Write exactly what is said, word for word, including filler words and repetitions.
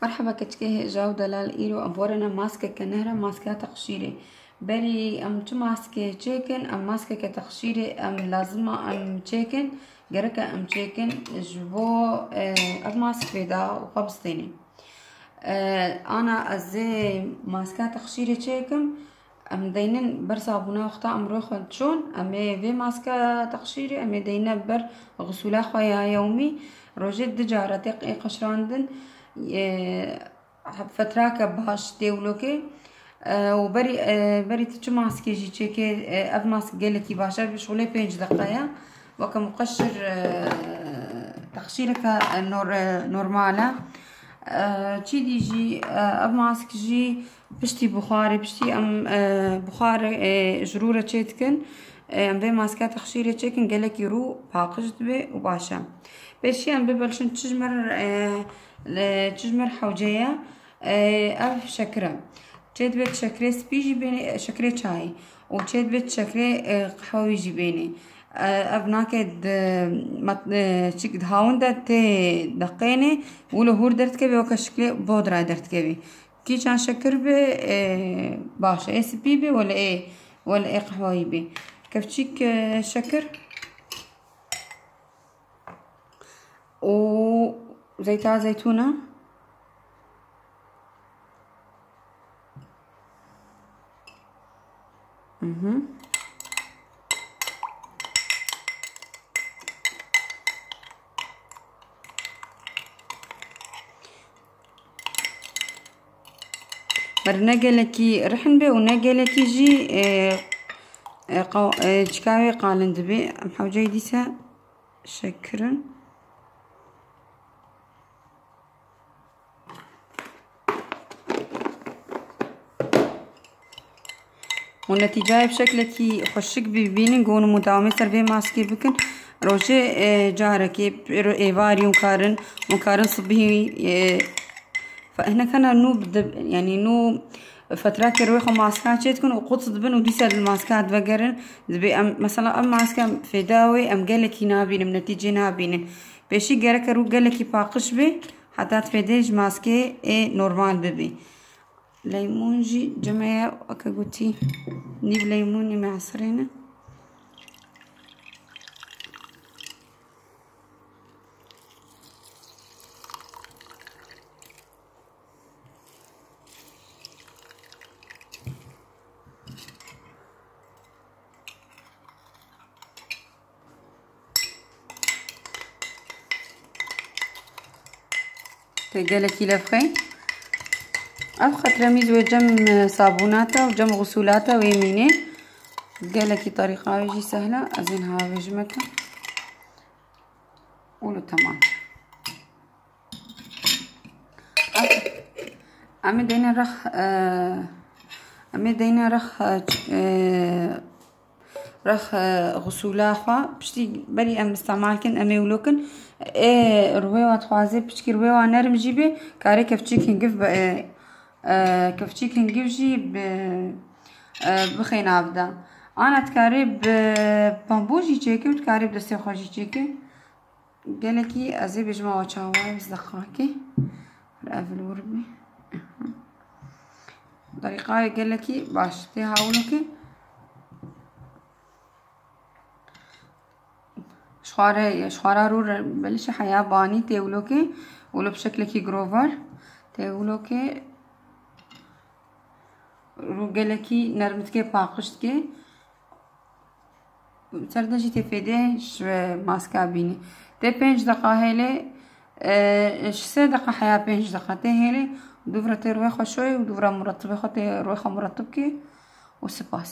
Merheba keçikê hêja û delal, îro em werine maskeke nehre, maskeya teqşîrê. Berî em çi maskê çêkin, em maskeke teqşîrê em lazima em çêkin, gereke em çêkin ji bo, e, ev mask fêda û xwe bistênê. E, ana ez ê maskeya teqşîrê çêkim, em deynin ber sabûna wexta em rê xwe çon, em ê vê maska texşîrê, em ê deyne ber xisûla xwe ya yewmî, rojê du cara tê qe-, qeşrandin, e, fetrake baş tê wilo ke, e, û berî, e, berî tu çi maskê jî çêkê, e, ev mask gelekî baş e, bi şixulê pênc deqe ye. Weke muqeşir, e, texşîreke, e, nor-, e, normal e. E, çî dî jî, e, ev mask jî Piştî buxarê, piştî em, e, buxar, e, ji rû re çê dikin, e, em vê maske texşîrê çêkin, gelekî rû paqij dibe û baş e. Pêşî em bibelşin çijmir, e, li çijmir hewce ye, e, ev şekir e. Çê dibe şekrê spî jî bênê, şekrê çayî û çê dibe şekrê, e, qehweyî jî bênê. E, ev nake di mat-, e, çik di hawin de tê deqênê û li hûr derdikeve weke şiklê bodra derdikevî. Kîjan şekir be, e, baş e. Ê spî be, wele ê, wele ê qehweyî be. Kevçîk, e, şekir û zeyta zeytûna. Mhm. Mer ne gelekî rihin be û ne gelekî jî, e, e, qa-, e, çikavê qalin dibe. Em hewceyî dîse şekirin. Û netîcayê bi şeklekî xweşik bibînin, ku hûn mudawamê ser vê maskê bikin. Rojê, e, carekê, êvarî hûn karin, hûn karin sibihî, e, fe-, hinekana nû bi dib-, yanî nû fetrakê rûyê xwe maska çê dikin û quts dibin û dîsa li maska divegerin. Dibê em, mesela ev maske em fêda wê em gelekî nabînin, netîcê nabînin. Pêşî gereke rû gelekî paqij bê, heta fêdê ji maskê ê normal bibî. Leymûn jî cemeye weke gotî nîv leymûnî me esirêne. Tê gelekî levxey. Ev xetremîz wê cem, e, sabûnata û cem xusûlata wê mînê. Gelekî tarîqa wê jî sehla. Ez ê niha vêjimeke. Û li temam. Em ê deyne rex, e, em ê deyne rex, e, rex, e, xusûla xwe. Piştî berî em îstemal kin, em ê wilo kin. Ê rûyê wa dixwaze piçkî rûyê wa nerm jî bê, karê kevçîk hingif bi, e, e, kevçîk hingif jî bi, e, bixê nav de. Ana dikarê bi bambû jî çêke û dikarê bi destê xwe jî çêke. Gelekî ez ê bêjim awa çawa ye, ez deqakê. Ev li wir bî. Derîqayê gelekî baş tê hawilokê. Ji xware, ji xwara rû re belişe heya banî tê wilokê. Wilo bi şeklekî girovar. Tê wilokê rû gelekî nerm dike, paqij dike. Ser de jî tê fêdê ji maska bînî. Tê pênc deqa hêlê, e, ji sê deqa heya pênc deqa tê hêlê. Dûvra tê rûyê xwe şoyê û dûvra muretibê xwe tê rûyê xwe muretib kê û spas.